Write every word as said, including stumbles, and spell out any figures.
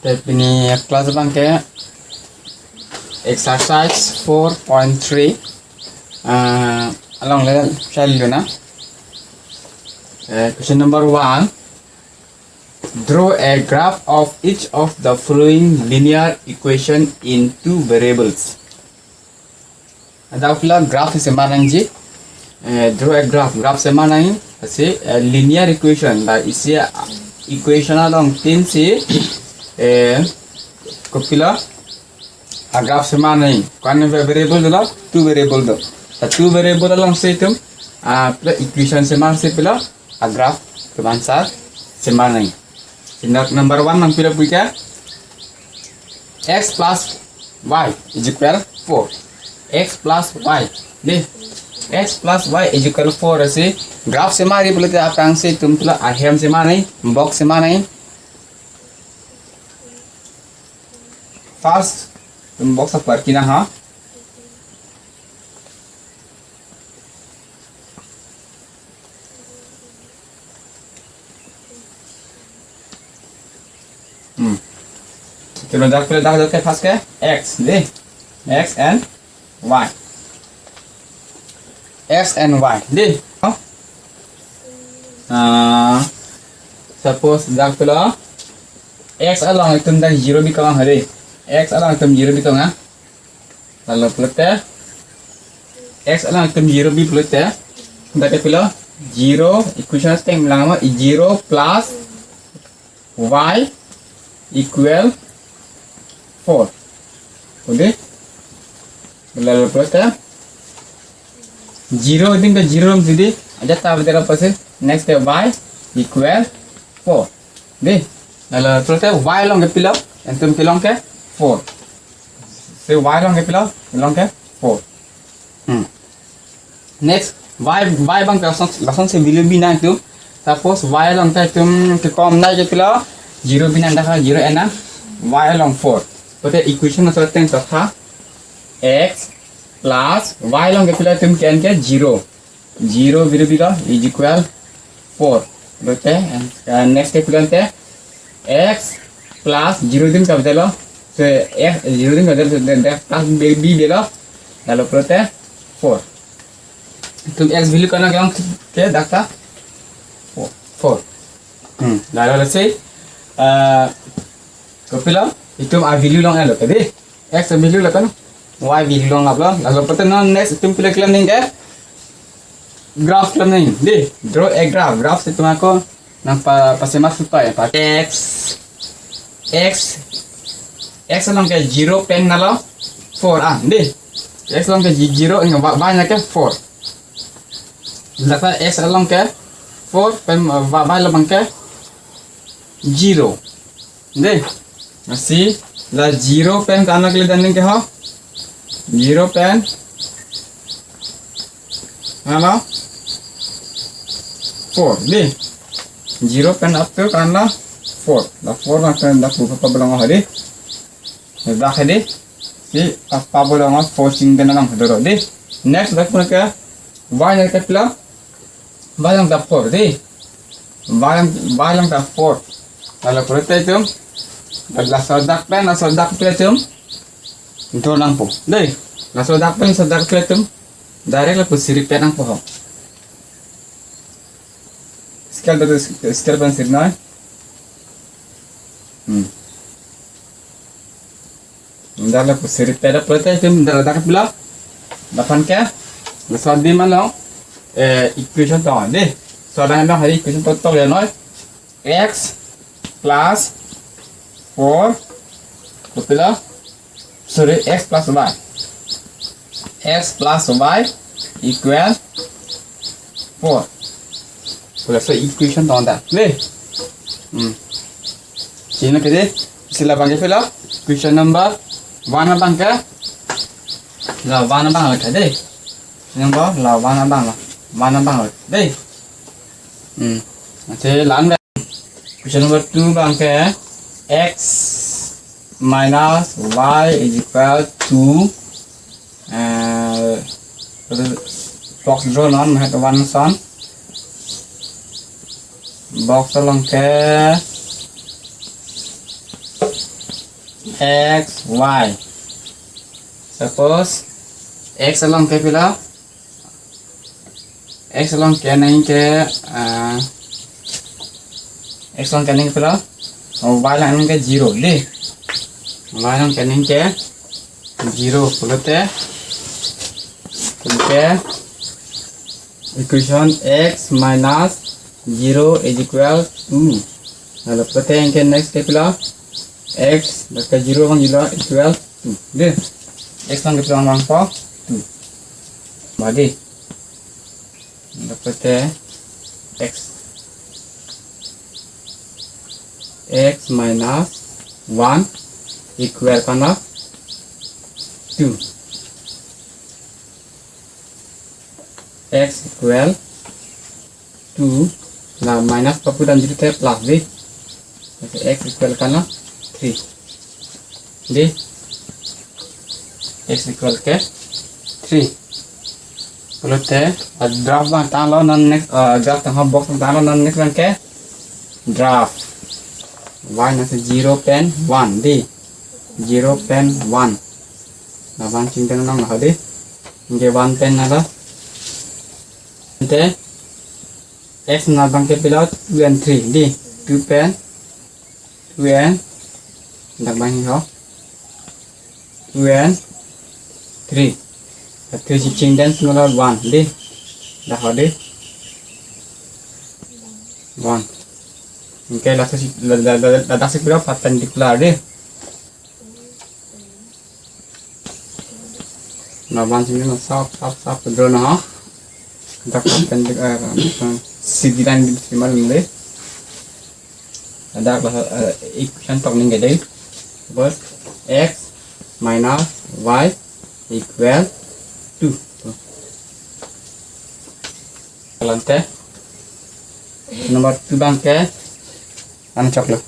Pini class abangke exercise four point three, ah, along le chalilo na. Eh, question number one. Draw a graph of each of the following linear equation in two variables. Dak pilo graph semar nangji. Eh, draw a graph, graph semar nang. Lasi, eh, linear equation, la isi, ah, equation along tin si, eh, kopilo, ah, graph semar nang. Ko-an variable dolo, two variable do. La two variable alongsi itum, ah, pilo equation semar si pilo, ah, graph itum answer semar nang. Sehingga number one nangpilo puke, x plus y is equal four. X plus y. Dei, x plus y is equal four lasi graph semar ri pulote aphrangsi itum pilo ahem semar nang, box semar nang. First, itum box apar kina ha. Hmm. Itum dak pilo dak dak ke first ke x, dei. X and y. X and y, dei. Ah, suppose dak pilo x along itum dak zero bi kevang ha dei. X along itum zero bi kevang ha. Lalo pulote x along itum zero bi pulote, dak ke pilo zero, equation ateng lang ma, zero plus y equal four. Dei, lalo pulote zero, itum ke zero rum sidi, ajat ta beda apa sih? Next ke y equal four. Dei, lalo pulote y along ke pilo, itum kelong ke four. So y along ke pilo, kelong ke four. Hmm. Next, y, y abang ke lason, lasonsi value bi nang itum. Suppose y along ke itum kekom nang ke pilo, zero bi nang, dak zero en nang, y along four. Pulote equation laso ateng tokha, x plus y along ke pilo itum ke-en ke zero. Zero value bilo is equal four. Pulote, and, uh, next ke pilo ante x plus zero itum kave delo. So, x zero itum kave delo, so, then dak plus b, b bilo. Lalo pulote four. Itum x value ko-an kelong ke dak ta four. Four. Hmm. Lalo lasi, uh, kopilo, itum a value long-etlo ke dei. X value lapen y value longlaplo. Lalo pulote non next itum pilo klem nang ke graph klem nang. Dei, draw a graph. Graph si itum ako nangpa, pasemar supai pa x, x, x along ke zero pen nalo four an, dei. X along ke zi-, zero, nge ba, ba na ke four. Dak ta x along ke four pen, ba, ba along ke zero. Dei, lasi la zero pen ko-an kalidet nang ke ho? Zero pen, ano, four, dei. Zero pen up to ko-an la four. La four la pen dak pu pa belong ha dei. Dak ha dei. Si apa belong four sing den nang doro dei. Next dak puke y na ke pilo. Y along ta four dei. Y along, y along ta four. Lalo pulote itum, laso dak pen, laso dak pen itum draw nangpo. Dei, laso dak pen, laso dak pen itum direct lapusi repeat nangpo ho. Scale pen, scale pen sir noi. Hmm. Dak lapusi repeat pulote itum dak dak pilo. Lapen ke, laso adim along, eh, equation tong dei. So, dak along hari equation tong tong ya noi. X plus four, kopilo? Sorry, x plus y. X plus y equal four. Pulo laso equation tong dak. Dei. Hmm. Sino ke dei. Lasi labang ke pilo? Question number one abang ke. La one abang la ke dei. Number la one abang la. One abang la. Dei. Hmm. Lasi la-an. Question number two abang ke x minus y is equal to, eh, box draw non, mahet one son. Box along ke X, Y. Suppose X along ke pilo, X along ke nangke, ah, X along ke nangke pilo, oh, Y along ke zero, dei. Y along ke nangke zero pulote, nangke equation X minus zero is equal two. Lalu pulote nangke next ke pilo, X, lalu ke zero abang zero equal two. Dei. X along ke pilo abang po two. Badi. Lalu pulote X. X minus one equal ke na two. X equal two, la minus papu dan jiri te plus, dei. X equal ke na three. Dei. X equal ke three. Pulote, ah, graph abang tanglo, non next, ah, graph tangho box abang tanglo, non next abang ke graph. Y nangsi zero pen one, dei. Zero pen one. Labang chingdeng nang ho, dei. Nangke one pen nalo. Ante X labang ke pilo two and three, dei. Two pen, two and, dak abang ho. Two and three. Three si chingdeng si nalo one, dei. Dak ho, dei. One. Nangke laso si, la, la, la, la, dak si pilo perpendicular, dei. Labang si nalo sap, sap, sap, draw na ho. Dak perpendic-, eh, C D line di simal nile. Dak la, eh, equation tok nangke, dei. Bos, X minus Y equal two. Lalu ante number two abang ke, an choklo.